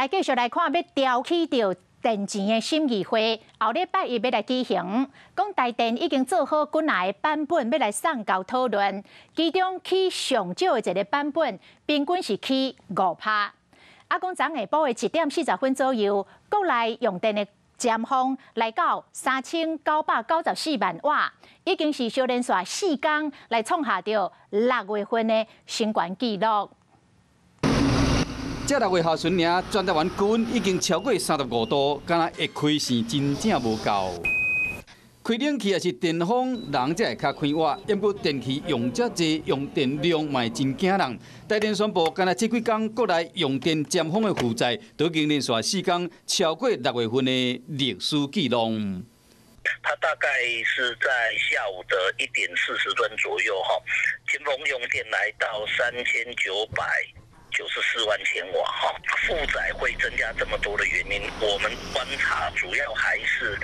來繼續來看，欲調起著電錢的審議會，後禮拜一欲來舉行。講台電已經做好幾若個版本，欲來送交討論。其中起上少的一個版本，平均是起5趴。啊，講昨下晡的1點40分左右，國內用電的尖峰來到3994萬瓦，已經是相連續4工來創下著6月份的新懸紀錄。這6月下旬爾，全台灣高溫已經超過35度，敢若會開生真正無夠。開冷氣抑是電風，人才會較快活。毋過電器用遮濟，用電量嘛會真驚人。台電宣布，干焦這幾工國內用電尖峰的負載，都已經連續4工超過6月份的歷史紀錄。它大概是在下午的1點40分左右，哈，尖峰用電來到3994萬千瓦，哈，負載會增加這麼多的原因，我們觀察主要還是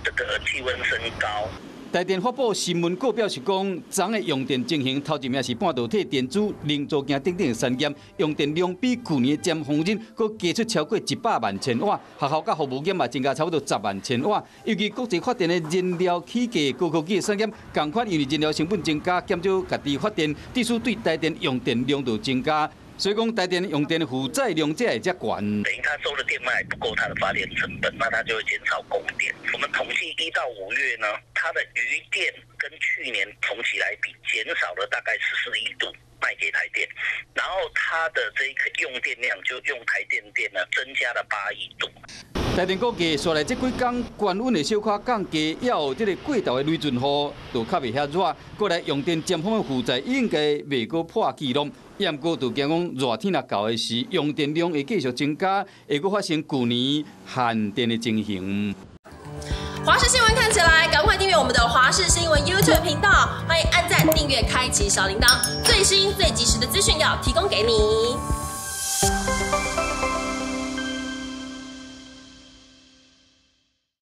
這個氣溫升高。台電發布新聞稿表示講，昨的用電情形頭一名是半導體電子零組件等等的產業，用電量比去年尖峰日閣加出超過100萬千瓦，學校佮服務業嘛增加差不多10萬千瓦。尤其國際發電的燃料起價高科技的產業，仝款因為燃料成本增加，減少家己發電，致使對台電用電量就增加。所以講，台電用電負載量才會遮懸。等於他收的電賣不夠他的發電成本，那他就會減少供電。我們統計1到5月呢，它的餘電跟去年同期來比，減少了大概14億度賣給台電，然後它的這個用電量就用台電電呢增加了8億度。台電估計，紲來這幾工懸溫會小可降低，也有這個過晝的雷陣雨，就較袂遐熱。過來用電尖峰的負載應該袂閣破紀錄。毋過就驚講熱天若到的時，用電量會繼續增加，會閣發生舊年限電的情形。華視新聞看起來，趕快訂閱我們的華視新聞 YouTube 頻道，歡迎按讚、訂閱、開啟小鈴鐺，最新最及時的資訊要提供給你。